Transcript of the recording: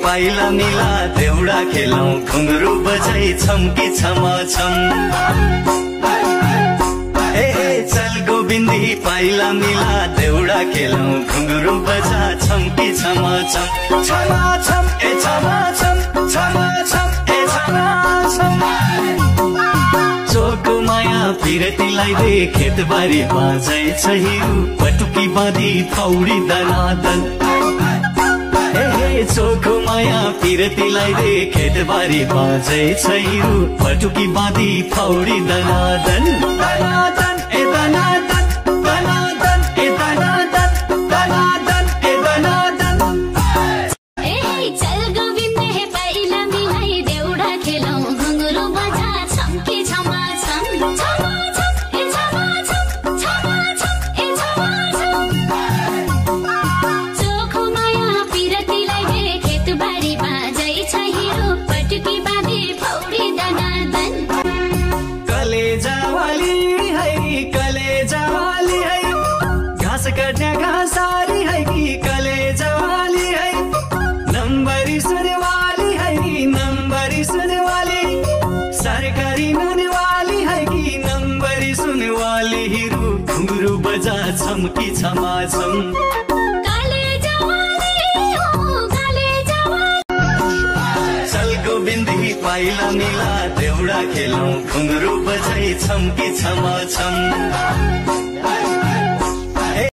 पाइला मिला देउडा खेलौं घुंघरू बजाई छम्की छमा छम। चल गोविन्दी पाइला मिला देउडा खेलौं घुंघरू बजा छम्की छमा छम। छमा छम ए छमा छम, छमा छम ए छमा छम। चोको माया पिरतीलाई दे खेतबारी बाजै छ हिरु पटुकी बाँधी पौडी दनादन। चोको माया पिरतीलाई दे खेतबारी बाजै छ हिरु पटुकी बाँधी पौडी दनादन। दनादन ए दनादन, दनादन ए दनादन, दनादन ए दनादन। चल गोविन्द हे पाइला मिलाई देउडा खेलौं घुंघरू बजा छम्की छमा छम। छमा छम ए छमा छम, छमा छम ए छमा छम। चोखो माया पिरतीलाई दे खेतबारी बाजै छ हिरो पटुकी बाँधी पौडी दनादन। कलेजावाली है कलेजावाली है घाँस काट्ने घाँसारी है कि कलेजावाली है। नम्बरी सुनवाली है कि नम्बरी सुनवाली सरकारी नुनवाली है कि नम्बरी सुनवाली हिरु घुंघरू बजा छम्की छमा छम। चल गोविन्दी पाइला मिला देउडा खेलौं घुंघरू बजाई छम्की छमा छम।